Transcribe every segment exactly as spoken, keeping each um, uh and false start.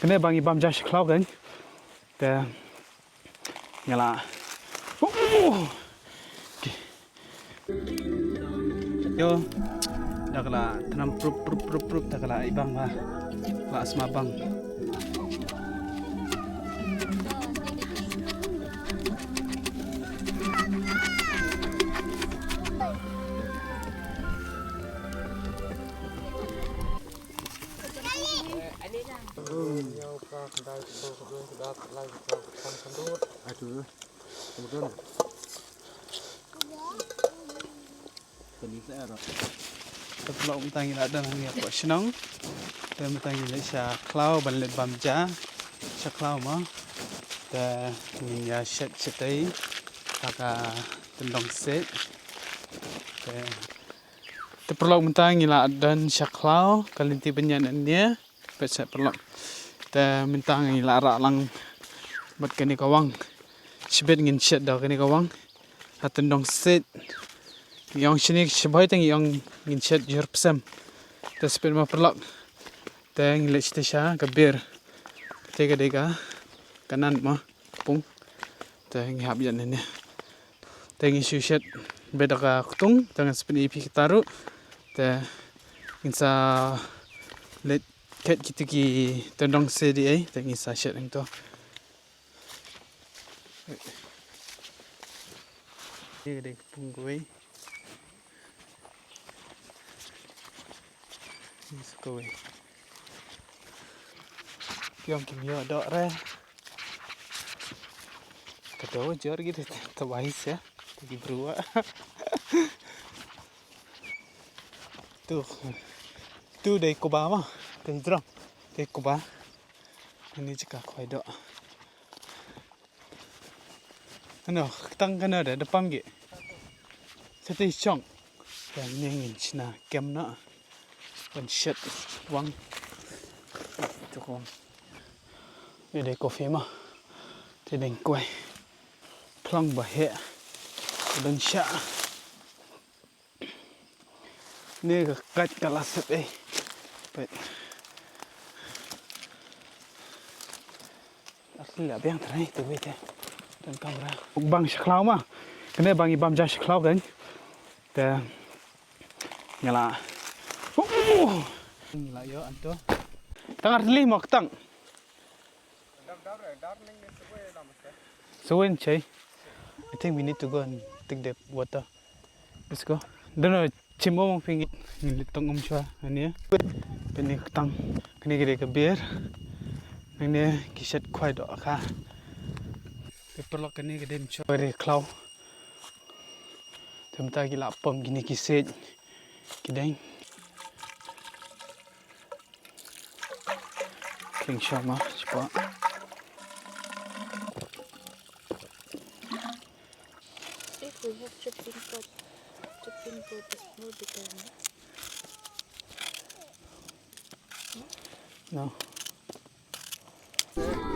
Kane ba ngi bam ja sha khlaw kan. Te nga la. Oh! Okay. Yo. Da ka la tnam prup prup prup prup da ka la i bang ba. La sma bang. Te paralok mynta ngi la don hangne hapoh shnong. Te mynta ngi leit sha khlaw ban leit bam ja sha khlaw mo. Te ngin ïa shet shatei ha ka tyndong siej. Te Te paralok mynta ngi la don sha khlaw ka lynti ban ïaid hangne. Peit sha paralok. Te mynta ngi la rah lang bad kane ka wang. Shibit ngin shet da kane ka wang. Ha tyndong siej. Ngi ong shane shibit te ngi ong ngin shet jhur psem. Te shibit mo paralok. Te ngi leit shatei sha ka bier. Te ka dei ka kanan mo. Pung. Te ngi hap ïa nene. Te ngi shu shet beit da ka ktung, te ngan sa pyni ïa phi kita ruh. Te ngin sa leit khet kiti ki tyndong siej ei, te ngin sa shet hangto. Te ka dei ka pung kawei. Ni sa kawei. Ki ong kim ïoh doh re. Ka doh jor ki te, te bai se. Te ki brua. Tu. Tu dei kuba ma. Te jrong. Dei kuba. Ani jaka khwai doh. Ano, ktang kano da, da pam ge. Shatei shong. Te ngin shna kem na. Ban shet wang. Tuk wang. Ni dei coffee ma. Te dei kwai. Plang ba he. Ban sha. Ni ka kat ka la sep ei. Peit. Ar la biang trai te wei te. Dan kamera. Bang sha khlaw ma. Kane bang i bam ja sha khlaw kan. Te nga la. Oh! Nga la ïoh anto. Tang ar li mo ktang. Sawin chai. I think we need to go and take the water. Let's go. Dono chim mo mong phi ngi. Ngi leit tong um chwa ani. Peit ni ktang. Kane ka dei ka bier. Nangne ki shet khwai doh ka. Te paralok kane ka dei mchwa. Ka dei khlaw. Te mynta ki la pom kine ki siej. Ki dei. King shama, spot. If we have chopping board, chopping board is more better, no? No.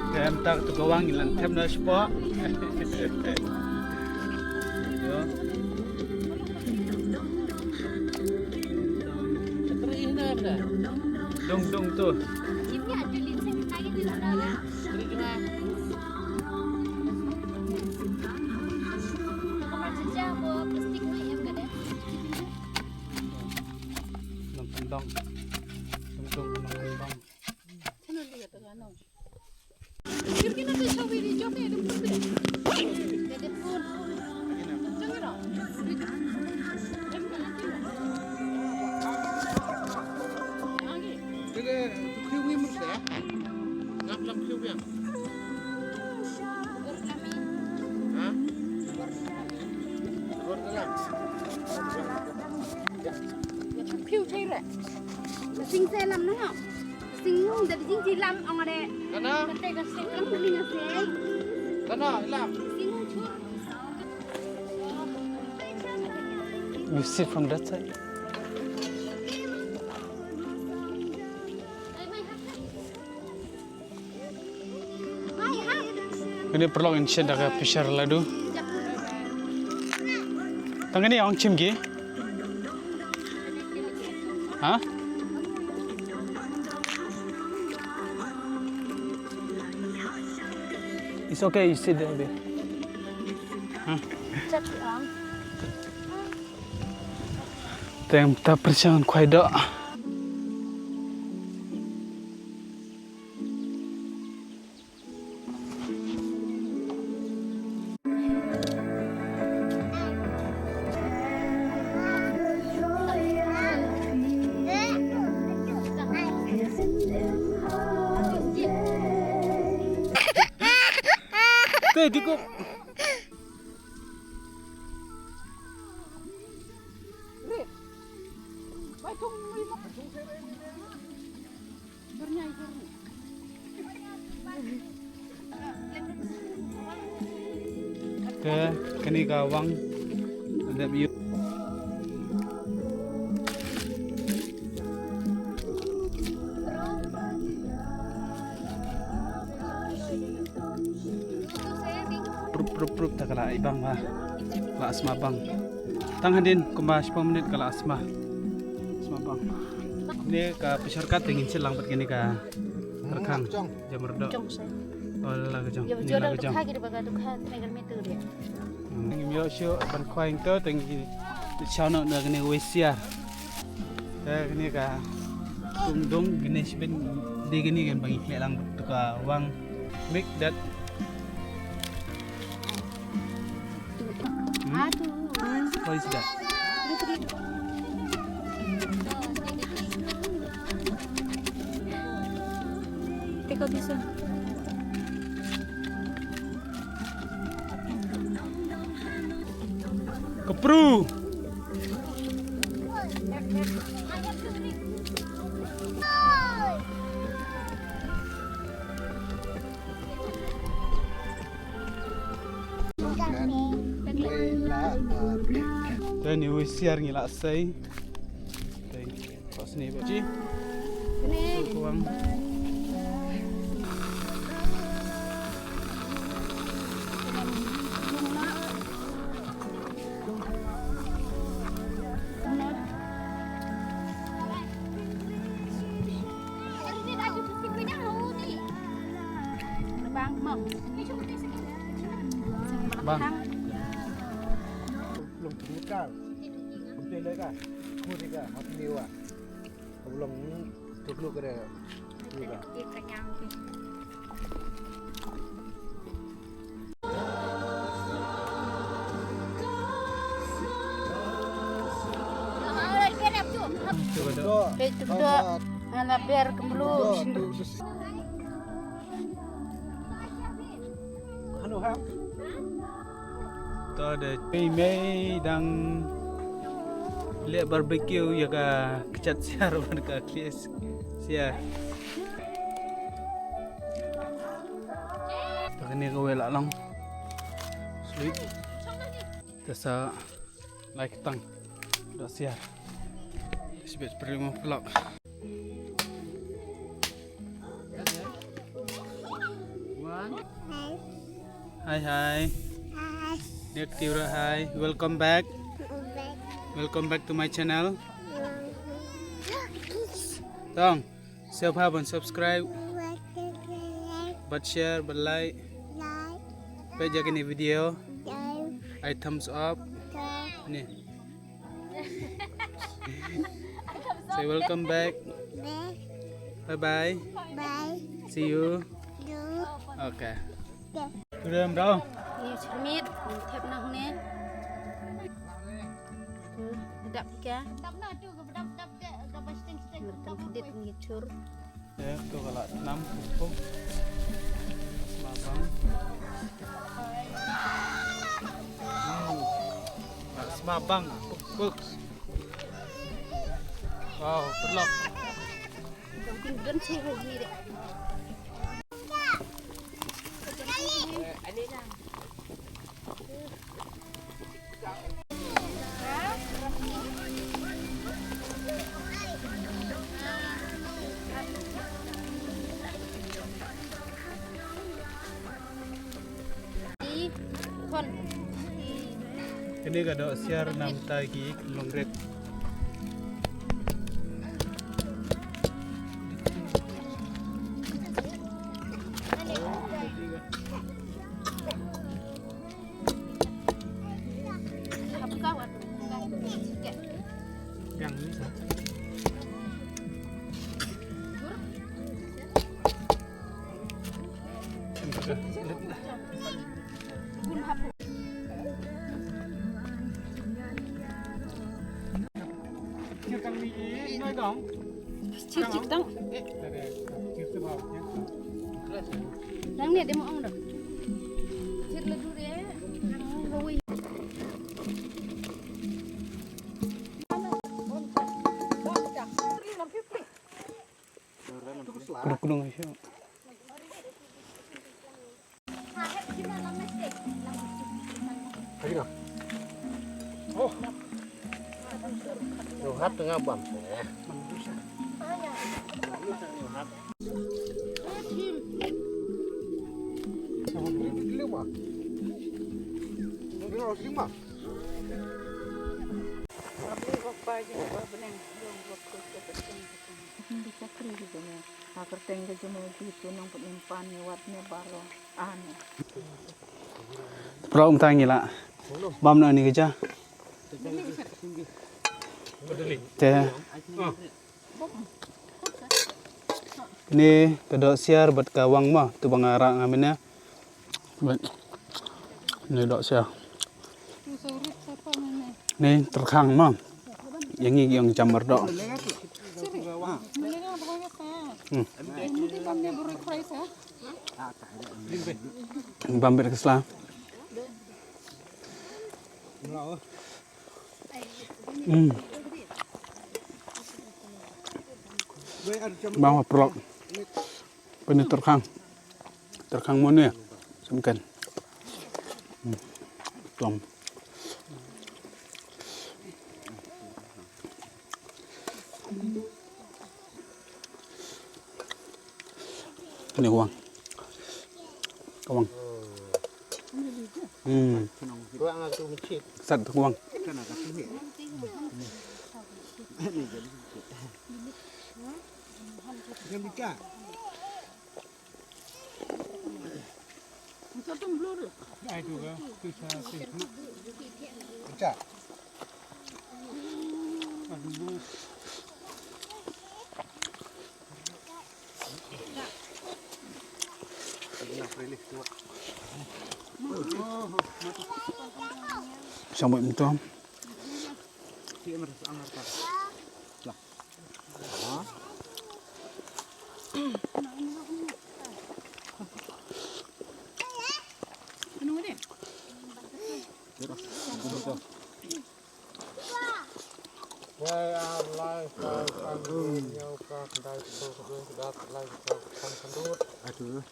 Tem tak tu gawang ilan tem na spot. Yo. Dung dung tu. Nang tendang. Dung dung nang tendang. Sing se lam na ha. Sing da jing ji lam ong ade. Kana? Kate ka sing lam ni na se. Kana lam. Sing chu. We see from that side. Kane paralok in shet da ka pressure ladu. Tang kane ong chim ki? Ha? It's okay, you sit there, babe. Teng ta pyrshang khwai doh. Te di ko. Te kane ka wang dep ïoh. Prup prup prup ta ka la i bang ba. La sma bang. Tang hadien kumba shiphew minit ka la sma. Sma bang. Ne ka pyrshah kat te ngin shet lang bad kane ka rkhang. Jamur doh. Jong sa. Oh la ka jong. Ya, ni jor la la ka jong. Kha ki ba ka tu kha trai kar meter dia. Ngim ïoh shuh ban khwai to te ngi shaw na na kane ka wei siar. Te kane ka kum dong kane shibit de kane kan ba ngi khleh lang to ka wang mik dat. Hmm? What is that? Take out this one. Kapru. Te ni wei siar ngi la sei. Te. Pas ni ba ji. Kuang. Bang. Peit tu doh, ala ber kemblu. To da mei mei dang leh barbecue ïa ka kjat siar bad ka khlieh siar. To kane ka wei la long. Sweet. Te sa lai ktang. Doh siar. Sibit primo vlog. Hi, hi. Hi. Dek Tiura, hi. Welcome back. Welcome back. Welcome back to my channel. Tong. Sngewbha ban subscribe. Bad share, bad like. Like. Peit ïa kane video. Like. Ai thumbs up. Thumbs up. Ni. Say welcome back. Back. Bye bye. Bye. See you. You. Okay. Okay. Turam dong. Ni chmit, thep na hne. Tu, dap ka. Dap na tu, dap, dap ka, ka ba sting, sting. Merkan kedit ngi chur. Ya, tu ka la nam puk puk. Sma bang. Hmm. Sma bang puk puk. Wow, perlok. Kane ka doh siar namta ki long red. Chir chik tang. Nang ne demo ong dong. Chir ladu re. Nang hawai. Kudung kudung ayo. Lagi dah. Oh. Lu hap tengah bam. Lu hap. Sama beri di lima. Lu dah lima. Pra um tang ila. Bam na ni keja. Te. Ni ka doh siar bad ka wang ma tu bang ara ngamine. Bad ni doh siar. Ni terkhang ma. Yang ni yang jamar doh. Hmm. Bam bit kesla. Hmm. Bang prok. Pene terkhang. Terkhang mone. Semken. Hmm. Tom. Ni wang. Wang. Hmm. Sat wang. Sambut minta. Aduh.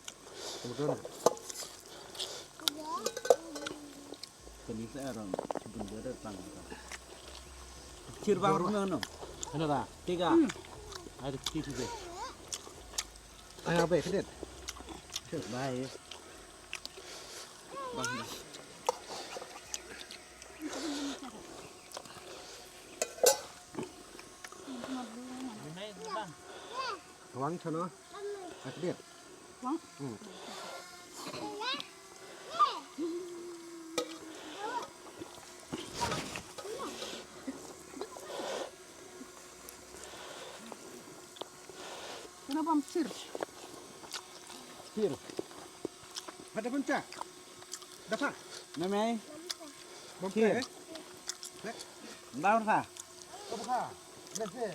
Kani sa arang, chibun jada tang. Chir bang rumah no. Ano ta? Tiga. Ada kiti sih. Ayo be, kedit. Chir bai. Bang. Wang chano. Kedit. Wang. Hmm. Kenapa hampir? Hampir. Ada puncak. Dapat. Memang. Hampir. Hampir. Ndau sa. Ka bkha. Lehse.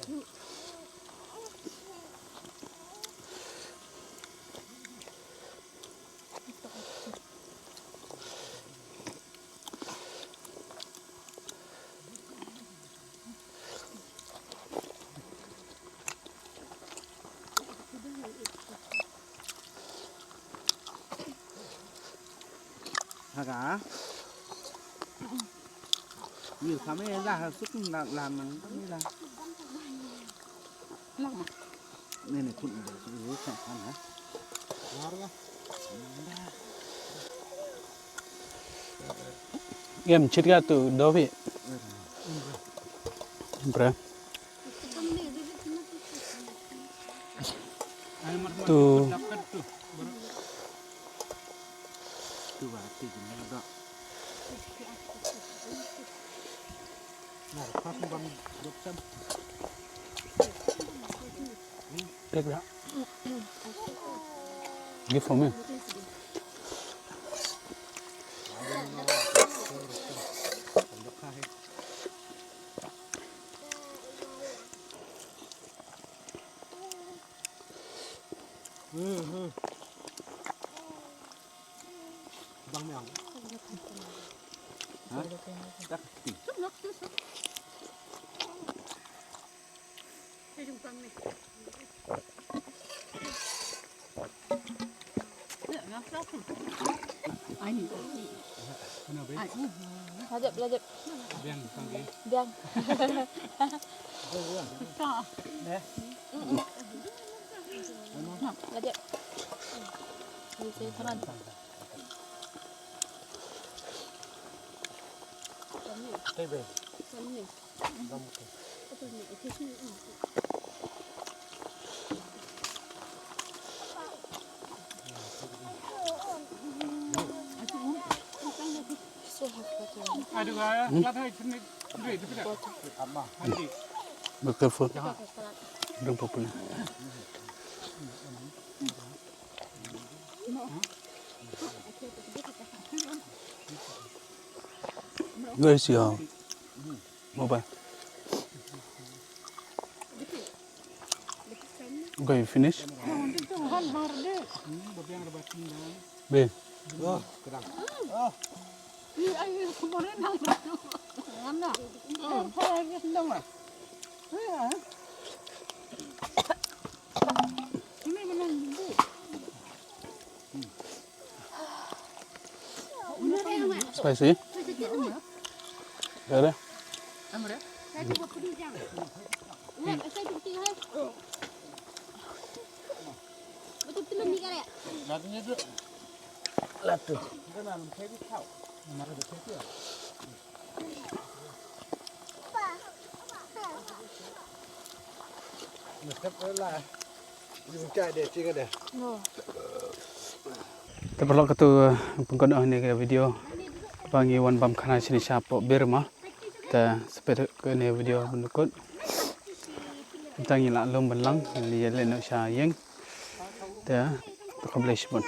Haga. Ni kami la ha suk la la nang kami la. La ma. Ni ni kun ba su yu sa kan ha. Em chit ga tu dovi. Bre. Tu. Take that. Give for me. Lajep, lajep. Biang. Lajep. Use tangan. Be careful. Don't pop in. Where is your mobile? Okay, you finish? Be. Spicy? Ada? Latu. Te paralok, katu, eh, pynkut noh ïa kane ka video ba ngi wan bam khana shane shapoh Birma. Te sa peit ïa kane ka video ban da kut. Te ngi la lum ban lang, ngi leit noh sha ïing. Te, te khublei shibun.